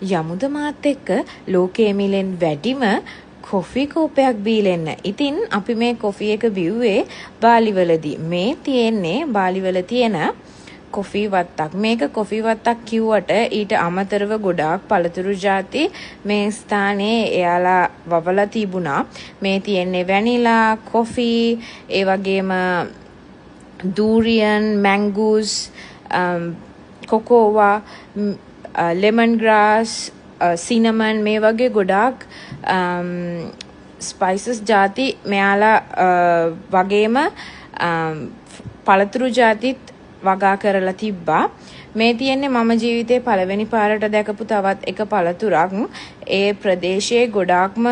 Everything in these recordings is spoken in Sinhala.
යමුද මාත් එක්ක ලෝකයේ මිලෙන් වැඩිම කොෆි කෝපයක් බීලා එන්න. ඉතින් අපි මේ කොෆි එක බිව්වේ බාලිවලදී. මේ තියෙන්නේ බාලිවල තියෙන කොෆි වත්තක්. මේක කොෆි වත්තක් කිව්වට ඊට අමතරව ගොඩාක් පළතුරු ජාති මේ ස්ථානයේ එයාලා වවලා තිබුණා. මේ තියෙන්නේ වැනිලා, කොෆි, ඒ වගේම දූරියන්, මැංගූස්, කොකෝවා, ලෙමන් ග්‍රාස්, සිනමන් මේ වගේ ගොඩාක් ස්පයිසස් ජාති මෙයාලා වගේම පළතුරු ජාතිත් වගා කරලා තිබ්බා. මේ තියෙන්නේ මම ජීවිතේ පළවෙනි පාරට දැකපු තවත් එක පළතුරක්. ඒ ප්‍රදේශයේ ගොඩාක්ම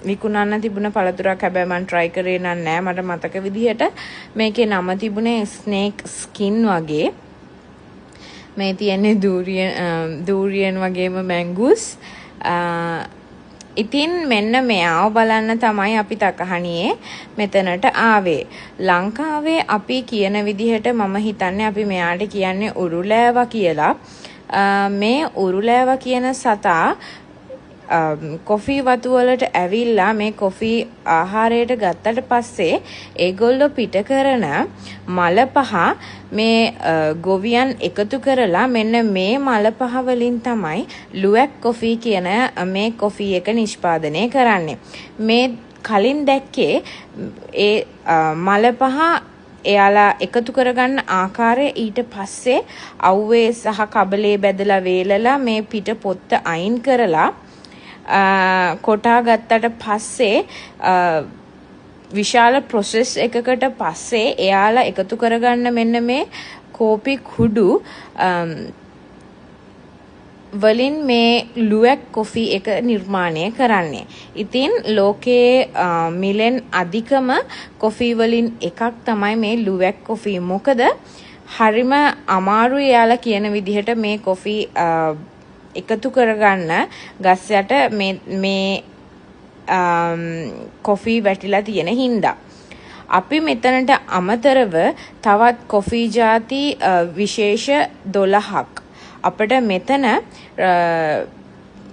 විකුණන්න තිබුණ පළතුරක්. හැබැයි මං try කරේ නම් නෑ. මට මතක විදිහට මේකේ නම තිබුණේ ස්නේක් ස්කින් වගේ. මේ තියෙන්නේ දූරියන් දූරියන් වගේම මැංගුස්. ඉතින් මෙන්න මෙයාව බලන්න තමයි අපි තකහනියේ මෙතනට ආවේ. ලංකාවේ අපි කියන විදිහට මම හිතන්නේ අපි මෙයාට කියන්නේ උරුලෑවා කියලා. මේ උරුලෑවා කියන සතා කොෆි වතු වලට ඇවිල්ලා මේ කොෆි ආහාරයට ගත්තට පස්සේ ඒගොල්ලෝ පිට කරන මල පහ මේ ගොවියන් එකතු කරලා මෙන්න මේ මල පහ වලින් තමයි ලුවැක් කොෆි කියන මේ කොෆි එක නිෂ්පාදනය කරන්නේ. මේ කලින් දැක්කේ ඒ මල පහ එයාලා එකතු කරගන්න ආකාරය. ඊට පස්සේ අව්වේ සහ කබලේ බැදලා වේලලා මේ පිට පොත්ත අයින් කරලා කොටා ගත්තට පස්සේ, විශාල ප්‍රොසෙස් එකකට පස්සේ එයාලා එකතු කරගන්න මෙන්න මේ කෝපි කුඩු වලින් මේ ලුවැක් කොෆි එක නිර්මාණය කරන්නේ. ඉතින් ලෝකයේ මිලෙන් අධිකම කොෆි වලින් එකක් තමයි මේ ලුවැක් කොෆි. මොකද හරිම අමාරුයි එයාලා කියන විදිහට මේ කොෆි එකතු කරගන්න, ගස් යට මේ මේ කොෆි වැටිලා තියෙන හින්දා. අපි මෙතනට අමතරව තවත් කොෆි ජාති විශේෂ 12ක් අපිට මෙතන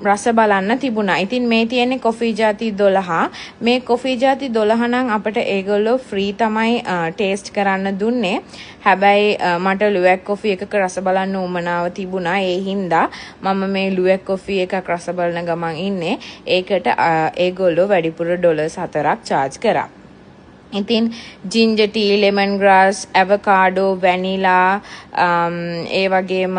රස බලන්න තිබුණා. ඉතින් මේ තියෙන්නේ කොෆි ජාති 12. මේ කොෆි ජාති 12 නම් අපිට ඒගොල්ලෝ ෆ්‍රී තමයි ටේස්ට් කරන්න දුන්නේ. හැබැයි මට ලුවැක් කොෆි එකක රස බලන්න උවමනාව තිබුණා. ඒ හින්දා මම මේ ලුවැක් කොෆි එකක් රස බලන ගමන් ඉන්නේ. ඒකට ඒගොල්ලෝ වැඩිපුර ඩොලර්ස් 4ක් චාර්ජ් කරා. ඉතින් ginger tea, lemongrass, avocado, vanilla, ඒ වගේම